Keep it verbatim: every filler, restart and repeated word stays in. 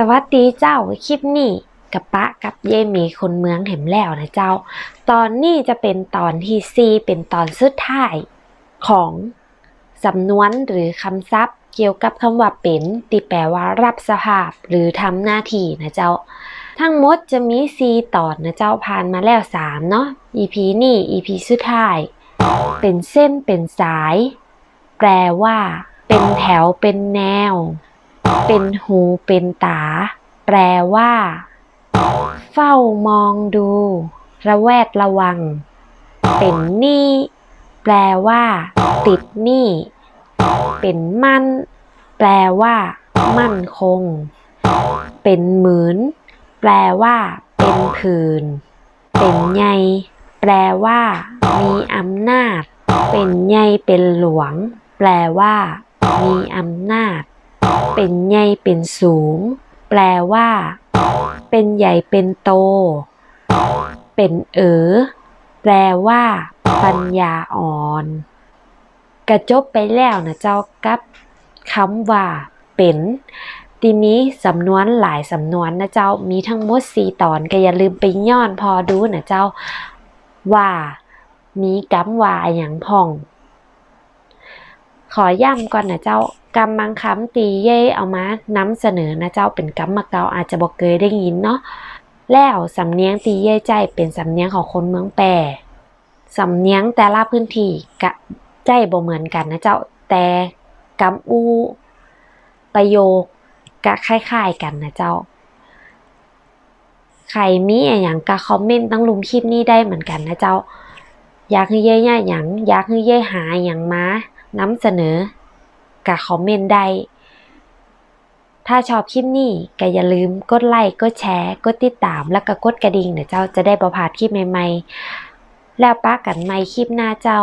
สวัสดีเจ้า คลิปนี้ก็ปะกับเย้ยเมย์คนเมืองแหมแล้วนะเจ้า ตอนนี้จะเป๋นตอนตี้สี่ เป๋นตอนสุดท้ายของสำนวนหรือกำศัพท์เกี่ยวกับกำว่าเป๋น ตี้แปล๋ว่าฮับสภาพหรือทำหน้าตี้นะเจ้า ตึงหมดจะมีสี่ตอนนะเจ้า ผ่านมาแล้วสามเนาะ อีพีนี้ อีพีสุดท้าย เป๋นเส้นเป๋นสาย แปล๋ว่า เป๋นแถวเป๋นแนว เป๋นหูเป๋นต๋า แปล๋ว่า เฝ้ามองดู ระแวดระวัง เป๋นหนี้ แปล๋ว่า ติดหนี้ เป๋นมั่น แปล๋ว่า มั่นคง เป๋นหมื่น แปล๋ว่า เป๋นผื่น เป๋นใหญ่ แปล๋ว่า มีอำนาจ เป๋นใหญ่เป๋นหลวง แปล๋ว่า มีอำนาจ เป๋นใหญ่เป๋นสูง แปล๋ว่า เป๋นใหญ่เป๋นโต เป๋นเอ๋อ แปล๋ว่า ปัญญาอ่อน ก็จบไปแล้วนะเจ้า กับกำว่าเป๋น ตี้มีสำนวนหลายสำนวนนะเจ้า มีตึงหมดสี่ตอน ก็อย่าลืมไปย้อนผ่อดูนะเจ้า ว่ามีกำว่าอะหยังพ่อง ขอย้ำก่อนนะเจ้า กำบางกำตี้เย้ยเอามานำเสนอนะเจ้า เป๋นกำบ่าเก่า อาจจะบ่เกยได้ยินเนาะ แล้วสำเนียงตี้เย้ยใจ๊เป๋นสำเนียงของคนเมืองแป้ สำเนียงแต่ละพื้นตี้ก็ใจ๊บ่เหมือนกั๋นนะเจ้า แต่กำอู้ประโยคก็คล้ายๆ กั๋นนะเจ้า ใผมีอะหยังก็คอมเมนต์ตังลุ่มคลิปนี้ได้เหมือนกั๋นนะเจ้า อยากหื้อเย้ยเยียะหยัง อยากหื้อเย้ยหาอะหยังมานำเสนอ ก็คอมเมนต์ได้ ถ้าชอบคลิปนี้ก็อย่าลืมกดไลก์ กดแชร์ กดติดตาม แล้วก็กดกระดิ่งนะเจ้า จะได้บ่พลาดคลิปใหม่ๆ แล้วปะกั๋นใหม่คลิปหน้าเจ้า